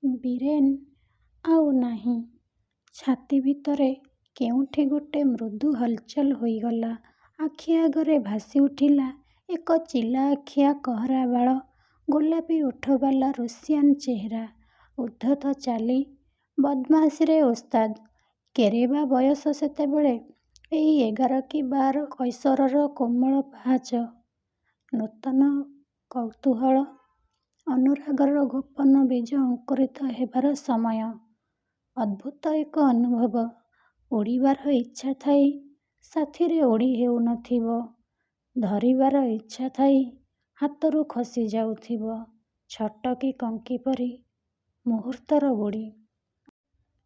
ବୀରେନ୍ ଆଉ ନାହିଁ। ଛାତି ଭିତରେ କେଉଁଠି ଗୋଟେ ମୃଦୁ ହଲଚଲ ହୋଇଗଲା। ଆଖି ଆଗରେ ଭାସିଉଠିଲା ଏକ ଚିଲାଆଖିଆ କହରା ବାଳ, ଗୋଲାପି ଓଠବାଲା ରୁଷିଆନ୍ ଚେହେରା। ଉଦ୍ଧତ ଚାଲି, ବଦମାସିରେ ଓସ୍ତାଦ। କେରେ ବା ବୟସ ସେତେବେଳେ? ଏଇ 11 କି 12। କୈଶୋରର କୋମଳ ପାହାଚ। ନୂତନ କୌତୂହଳ, ଅନୁରାଗର ଗୋପନ ବୀଜ ଅଙ୍କୁରିତ ହେବାର ସମୟ। ଅଦ୍ଭୁତ ଏକ ଅନୁଭବ। ଉଡ଼ିବାର ଇଚ୍ଛା ଥାଇ ସାଥିରେ ଉଡ଼ି ହେଉ ନ ଥିବ, ଧରିବାର ଇଚ୍ଛା ଥାଇ ହାତରୁ ଖସି ଯାଉଥିବ ଛଟକି କଙ୍କି ପରି ମୁହୂର୍ତ୍ତର ଗୁଡ଼ି।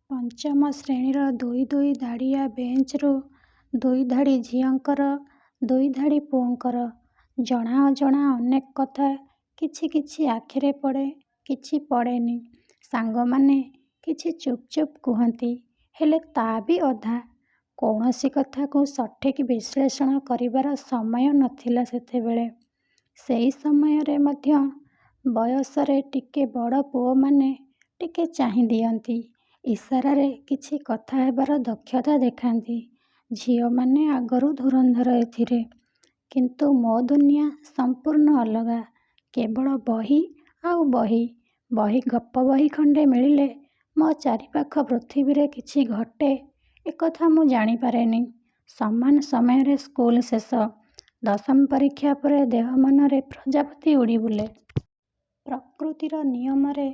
ପଞ୍ଚମ ଶ୍ରେଣୀର ଦୁଇ ଦୁଇ ଧାଡ଼ିଆ ବେଞ୍ଚରୁ ଦୁଇଧାଡ଼ି ଝିଅଙ୍କର, ଦୁଇଧାଡ଼ି ପୁଅଙ୍କର। ଜଣା ଅଜଣା ଅନେକ କଥା କିଛି କିଛି ଆଖିରେ ପଡ଼େ, କିଛି ପଡ଼େନି। ସାଙ୍ଗମାନେ କିଛି ଚୁପ୍ ଚୁପ୍ କୁହନ୍ତି, ହେଲେ ତା' ବି ଅଧା। କୌଣସି କଥାକୁ ସଠିକ୍ ବିଶ୍ଳେଷଣ କରିବାର ସମୟ ନ ଥିଲା ସେତେବେଳେ। ସେଇ ସମୟରେ ମଧ୍ୟ ବୟସରେ ଟିକେ ବଡ଼ ପୁଅମାନେ ଟିକେ ଚାହିଁ ଦିଅନ୍ତି, ଇସାରାରେ କିଛି କଥା ହେବାର ଦକ୍ଷତା ଦେଖାନ୍ତି। ଝିଅମାନେ ଆଗରୁ ଧୁରନ୍ଧର ଏଥିରେ। କିନ୍ତୁ ମୋ ଦୁନିଆ ସମ୍ପୂର୍ଣ୍ଣ ଅଲଗା। କେବଳ ବହି ଆଉ ବହି। ବହି ଗପ ବହି ଖଣ୍ଡେ ମିଳିଲେ ମୋ ଚାରିପାଖ ପୃଥିବୀରେ କିଛି ଘଟେ ଏକଥା ମୁଁ ଜାଣିପାରେନି। ସମାନ ସମୟରେ ସ୍କୁଲ ଶେଷ। ଦଶମ ପରୀକ୍ଷା ପରେ ଦେହ ମନରେ ପ୍ରଜାପତି ଉଡ଼ିବୁଲେ। ପ୍ରକୃତିର ନିୟମରେ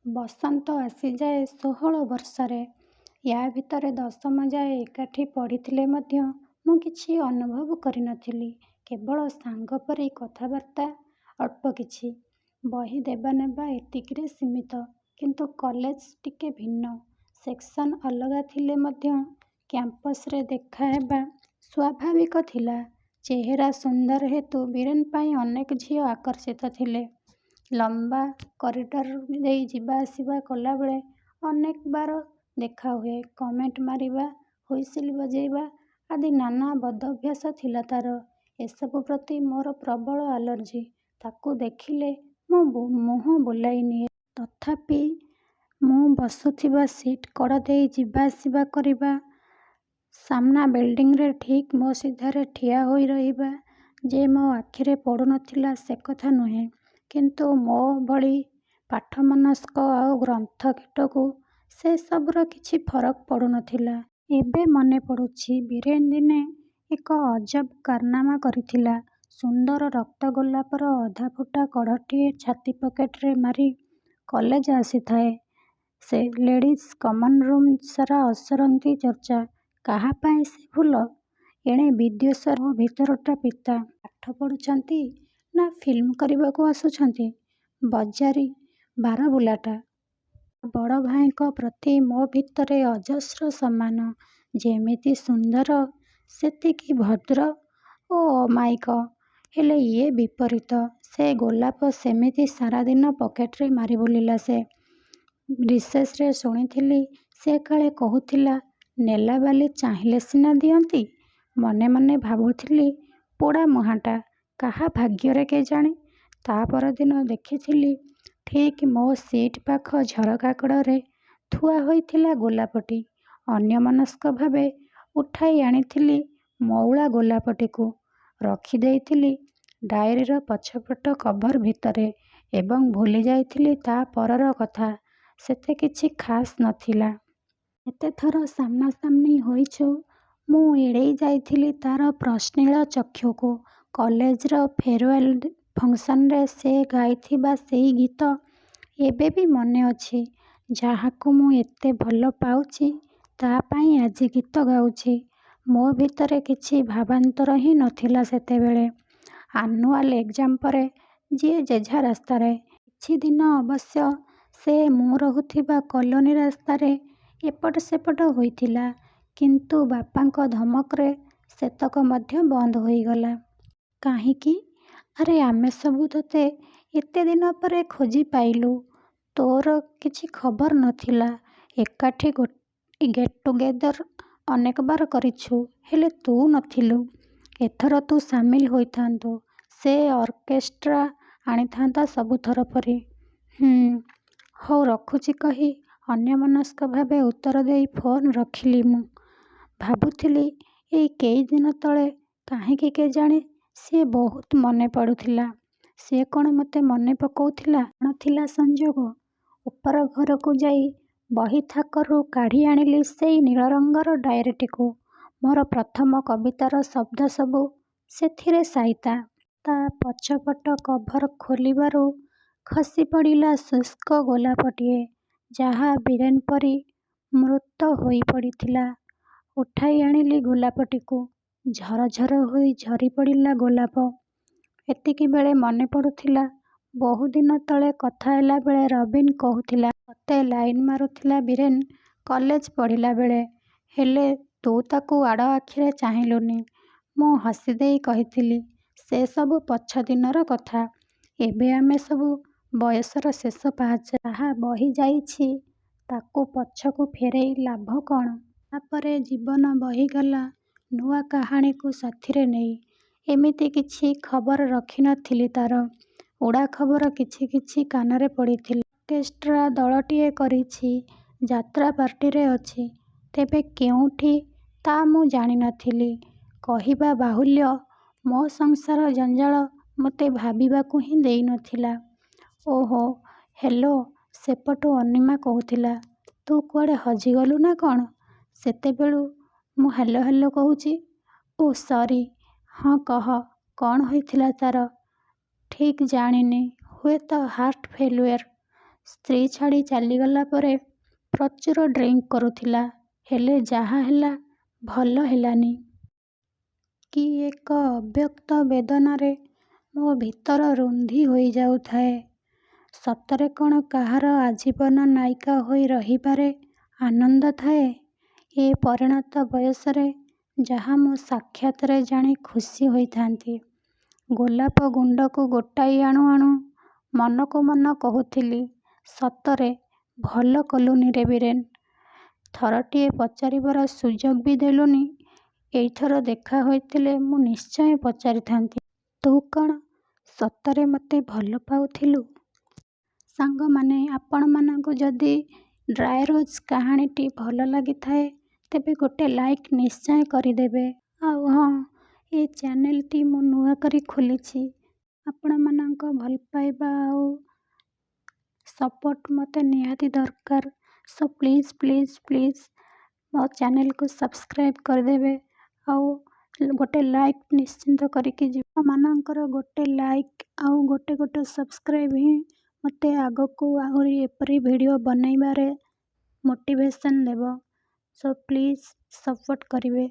ବସନ୍ତ ଆସିଯାଏ 16 ବର୍ଷରେ। ୟା ଭିତରେ ଦଶମ ଯାଏ ଏକାଠି ପଢ଼ିଥିଲେ ମଧ୍ୟ ମୁଁ କିଛି ଅନୁଭବ କରି ନ ଥିଲି। କେବଳ ସାଙ୍ଗ ପରି କଥାବାର୍ତ୍ତା, ଅଳ୍ପ କିଛି। ବହି ଦେବା ନେବା ଏତିକିରେ ସୀମିତ। କିନ୍ତୁ କଲେଜ ଟିକେ ଭିନ୍ନ। ସେକ୍ସନ ଅଲଗା ଥିଲେ ମଧ୍ୟ କ୍ୟାମ୍ପସରେ ଦେଖା ହେବା ସ୍ୱାଭାବିକ ଥିଲା। ଚେହେରା ସୁନ୍ଦର ହେତୁ ବୀରେନ୍ ପାଇଁ ଅନେକ ଝିଅ ଆକର୍ଷିତ ଥିଲେ। ଲମ୍ବା କରିଡର ଦେଇ ଯିବା ଆସିବା କଲାବେଳେ ଅନେକବାର ଦେଖାହୁଏ। କମେଣ୍ଟ ମାରିବା, ହୁଇସିଲ ବଜେଇବା ଆଦି ନାନା ବଦଭ୍ୟାସ ଥିଲା ତା'ର। ଏସବୁ ପ୍ରତି ମୋର ପ୍ରବଳ ଆଲର୍ଜି। ତାକୁ ଦେଖିଲେ ମୁଁ ମୁହଁ ବୁଲାଇ ନିଏ। ତଥାପି ମୁଁ ବସୁଥିବା ସିଟ୍ କଡ଼ ଦେଇ ଯିବା ଆସିବା କରିବା, ସାମ୍ନା ବିଲ୍ଡିଂରେ ଠିକ୍ ମୋ ସିଧାରେ ଠିଆ ହୋଇ ରହିବା ଯେ ମୋ ଆଖିରେ ପଡ଼ୁ ନ ଥିଲା ସେକଥା ନୁହେଁ। କିନ୍ତୁ ମୋ ଭଳି ପାଠମନସ୍କ ଆଉ ଗ୍ରନ୍ଥକୀଟକୁ ସେସବୁର କିଛି ଫରକ ପଡ଼ୁ ନ ଥିଲା। ଏବେ ମନେ ପଡ଼ୁଛି, ବୀରେନ୍ ଦିନେ ଏକ ଅଜବ କାରନାମା କରିଥିଲା। ସୁନ୍ଦର ରକ୍ତ ଗୋଲାପର ଅଧାଫୁଟା କଢ଼ଟିଏ ଛାତି ପକେଟରେ ମାରି କଲେଜ ଆସିଥାଏ ସେ। ଲେଡ଼ିଜ୍ କମନରୁମ୍ ସାରା ଅସରନ୍ତି ଚର୍ଚ୍ଚା। କାହା ପାଇଁ ସେ ଫୁଲ? ଏଣେ ବିଦ୍ୱେଷରେ ମୋ ଭିତରଟା ପିତା। ପାଠ ପଢ଼ୁଛନ୍ତି ନା ଫିଲ୍ମ କରିବାକୁ ଆସୁଛନ୍ତି? ବଜାରୀ ବାରବୁଲାଟା। ତା' ବଡ଼ ଭାଇଙ୍କ ପ୍ରତି ମୋ ଭିତରେ ଅଜସ୍ର ସମ୍ମାନ। ଯେମିତି ସୁନ୍ଦର, ସେତିକି ଭଦ୍ର ଓ ଅମାୟିକ। ହେଲେ ଇଏ ବିପରୀତ। ସେ ଗୋଲାପ ସେମିତି ସାରାଦିନ ପକେଟରେ ମାରି ବୁଲିଲା ସେ। ରିସେସ୍‌ରେ ଶୁଣିଥିଲି ସେ କାଳେ କହୁଥିଲା, ନେଲାବାଲି ଚାହିଁଲେ ସିନା ଦିଅନ୍ତି। ମନେ ମନେ ଭାବୁଥିଲି ପୋଡ଼ାମୁହାଁଟା, କାହା ଭାଗ୍ୟରେ କେଜାଣି? ତା' ପରଦିନ ଦେଖିଥିଲି ଠିକ୍ ମୋ ସିଟ୍ ପାଖ ଝରକା କଡ଼ରେ ଥୁଆ ହୋଇଥିଲା ଗୋଲାପଟି। ଅନ୍ୟମନସ୍କ ଭାବେ ଉଠାଇ ଆଣିଥିଲି ମଉଳା ଗୋଲାପଟିକୁ, ରଖି ଦେଇଥିଲି ଡାଏରୀର ପଛପଟ କଭର୍ ଭିତରେ ଏବଂ ଭୁଲି ଯାଇଥିଲି ତା' ପରର କଥା ସେତେ କିଛି ଖାସ୍ ନ ଥିଲା। ଯେତେଥର ସାମ୍ନାସାମ୍ନି ହୋଇଛୁ, ମୁଁ ଏଡ଼େଇ ଯାଇଥିଲି ତା'ର ପ୍ରଶ୍ନିଳ ଚକ୍ଷୁକୁ। କଲେଜର ଫେୟାରୱେଲ୍ ଫଙ୍କସନରେ ସେ ଗାଇଥିବା ସେଇ ଗୀତ ଏବେ ବି ମନେ ଅଛି। ଯାହାକୁ ମୁଁ ଏତେ ଭଲ ପାଉଛି, ତା' ପାଇଁ ଆଜି ଗୀତ ଗାଉଛି। ମୋ ଭିତରେ କିଛି ଭାବାନ୍ତର ହିଁ ନ ଥିଲା ସେତେବେଳେ। ଆନୁଆଲ୍ ଏକ୍ଜାମ୍ ପରେ ଯିଏ ଯେଝା ରାସ୍ତାରେ। କିଛିଦିନ ଅବଶ୍ୟ ସେ ମୁଁ ରହୁଥିବା କଲୋନୀ ରାସ୍ତାରେ ଏପଟ ସେପଟ ହୋଇଥିଲା। କିନ୍ତୁ ବାପାଙ୍କ ଧମକରେ ସେତକ ମଧ୍ୟ ବନ୍ଦ ହୋଇଗଲା। କାହିଁକି? ଆରେ ଆମେ ସବୁ ତୋତେ ଏତେଦିନ ପରେ ଖୋଜି ପାଇଲୁ। ତୋର କିଛି ଖବର ନ ଥିଲା। ଏକାଠି ଗେଟ୍‌ଟୁଗେଦର୍ ଅନେକବାର କରିଛୁ, ହେଲେ ତୁ ନ ଥିଲୁ। ଏଥର ତୁ ସାମିଲ ହୋଇଥାନ୍ତୁ। ସେ ଅର୍କେଷ୍ଟ୍ରା ଆଣିଥାନ୍ତା ସବୁଥର ପରି। ହୁଁ, ହଉ ରଖୁଛି କହି ଅନ୍ୟମନସ୍କ ଭାବେ ଉତ୍ତର ଦେଇ ଫୋନ୍ ରଖିଲି ମୁଁ। ଭାବୁଥିଲି ଏଇ କେଇଦିନ ତଳେ କାହିଁକି କେଜାଣି ସିଏ ବହୁତ ମନେ ପଡ଼ୁଥିଲା। ସିଏ କ'ଣ ମୋତେ ମନେ ପକଉଥିଲା? କ'ଣ ଥିଲା ସଂଯୋଗ? ଉପର ଘରକୁ ଯାଇ ବହିଥାକରୁ କାଢ଼ି ଆଣିଲି ସେଇ ନୀଳରଙ୍ଗର ଡାଏରୀଟିକୁ। ମୋର ପ୍ରଥମ କବିତାର ଶବ୍ଦ ସବୁ ସେଥିରେ ସାଇତା। ତା' ପଛପଟ କଭର୍ ଖୋଲିବାରୁ ଖସିପଡ଼ିଲା ଶୁଷ୍କ ଗୋଲାପଟିଏ, ଯାହା ବୀରେନ୍ ପରି ମୃତ ହୋଇପଡ଼ିଥିଲା। ଉଠାଇ ଆଣିଲି ଗୋଲାପଟିକୁ। ଝର ଝର ହୋଇ ଝରିପଡ଼ିଲା ଗୋଲାପ। ଏତିକିବେଳେ ମନେପଡ଼ୁଥିଲା ବହୁଦିନ ତଳେ କଥା ହେଲାବେଳେ ରବିନ୍ କହୁଥିଲା, "ତତେ ଲାଇନ୍ ମାରୁଥିଲା ବୀରେନ୍ କଲେଜ ପଢ଼ିଲାବେଳେ। ହେଲେ ତୁ ତାକୁ ଆଡ଼ଆଖିରେ ଚାହିଁଲୁନି।" ମୁଁ ହସିଦେଇ କହିଥିଲି, "ସେ ସବୁ ପଛ ଦିନର କଥା। ଏବେ ଆମେ ସବୁ ବୟସର ଶେଷ ପାହାଚରେ। ଯାହା ବହିଯାଇଛି ତାକୁ ପଛକୁ ଫେରେଇ ଲାଭ କ'ଣ?" ତା'ପରେ ଜୀବନ ବହିଗଲା ନୂଆ କାହାଣୀକୁ ସାଥିରେ ନେଇ। ଏମିତି କିଛି ଖବର ରଖି ନ ଥିଲି ତା'ର। ଉଡ଼ା ଖବର କିଛି କିଛି କାନରେ ପଡ଼ିଥିଲା। ଅର୍କେଷ୍ଟ୍ରା ଦଳଟିଏ କରିଛି, ଯାତ୍ରା ପାର୍ଟିରେ ଅଛି। ତେବେ କେଉଁଠି ତା' ମୁଁ ଜାଣି ନ ଥିଲି। କହିବା ବାହୁଲ୍ୟ, ମୋ ସଂସାର ଜଞ୍ଜାଳ ମୋତେ ଭାବିବାକୁ ହିଁ ଦେଇ ନ ଥିଲା। "ଓହୋ, ହେଲୋ" ସେପଟୁ ଅନିମା କହୁଥିଲା, "ତୁ କୁଆଡ଼େ ହଜିଗଲୁ ନା କ'ଣ? ସେତେବେଳୁ ମୁଁ ହାଲୋ ହାଲୋ କହୁଛି।" "ଓଃ ସରି। ହଁ କହ, କ'ଣ ହୋଇଥିଲା ତା'ର?" "ଠିକ୍ ଜାଣିନି। ହୁଏତ ହାର୍ଟ ଫେଲୁଏର୍। ସ୍ତ୍ରୀ ଛାଡ଼ି ଚାଲିଗଲା ପରେ ପ୍ରଚୁର ଡ୍ରିଙ୍କ୍ କରୁଥିଲା। ହେଲେ ଯାହା ହେଲା, ଭଲ ହେଲାନି।" କି ଏକ ଅବ୍ୟକ୍ତ ବେଦନାରେ ମୋ ଭିତର ରୁନ୍ଧି ହୋଇଯାଉଥାଏ। ସତରେ କ'ଣ କାହାର ଆଜୀବନ ନାୟିକା ହୋଇ ରହିବାରେ ଆନନ୍ଦ ଥାଏ? ଏ ପରିଣତ ବୟସରେ ଯାହା ମୁଁ ସାକ୍ଷାତରେ ଜାଣି ଖୁସି ହୋଇଥାନ୍ତି। ଗୋଲାପ ଗୁଣ୍ଡକୁ ଗୋଟାଇ ଆଣୁ ଆଣୁ ମନକୁ ମନ କହୁଥିଲି, ସତରେ ଭଲ କଲୁନିରେ ବୀରେନ୍! ଥରଟିଏ ପଚାରିବାର ସୁଯୋଗ ବି ଦେଲୁନି। ଏଇଥର ଦେଖା ହୋଇଥିଲେ ମୁଁ ନିଶ୍ଚୟ ପଚାରିଥାନ୍ତି, ତୁ କ'ଣ ସତରେ ମୋତେ ଭଲ ପାଉଥିଲୁ? ସାଙ୍ଗମାନେ, ଆପଣମାନଙ୍କୁ ଯଦି ଡ୍ରାଏ ରୋଜ୍ କାହାଣୀଟି ଭଲ ଲାଗିଥାଏ, ତେବେ ଗୋଟେ ଲାଇକ୍ ନିଶ୍ଚୟ କରିଦେବେ। ଆଉ ହଁ, ଏ ଚ୍ୟାନେଲଟି ମୁଁ ନୂଆ କରି ଖୋଲିଛି। ଆପଣମାନଙ୍କ ଭଲପାଇବା ଆଉ ସପୋର୍ଟ ମୋତେ ନିହାତି ଦରକାର। ସୋ ପ୍ଲିଜ୍ ପ୍ଲିଜ୍ ପ୍ଲିଜ୍ ମୋ ଚ୍ୟାନେଲକୁ ସବସ୍କ୍ରାଇବ୍ କରିଦେବେ ଆଉ ଗୋଟେ ଲାଇକ୍ ନିଶ୍ଚିନ୍ତ କରିକି ଯିବେ। ଆପଣମାନଙ୍କର ଗୋଟେ ଲାଇକ୍ ଆଉ ଗୋଟେ ଗୋଟେ ସବସ୍କ୍ରାଇବ୍ ହିଁ ମୋତେ ଆଗକୁ ଆହୁରି ଏପରି ଭିଡ଼ିଓ ବନେଇବାରେ ମୋଟିଭେସନ୍ ଦେବ। ସୋ ପ୍ଲିଜ୍ ସପୋର୍ଟ କରିବେ।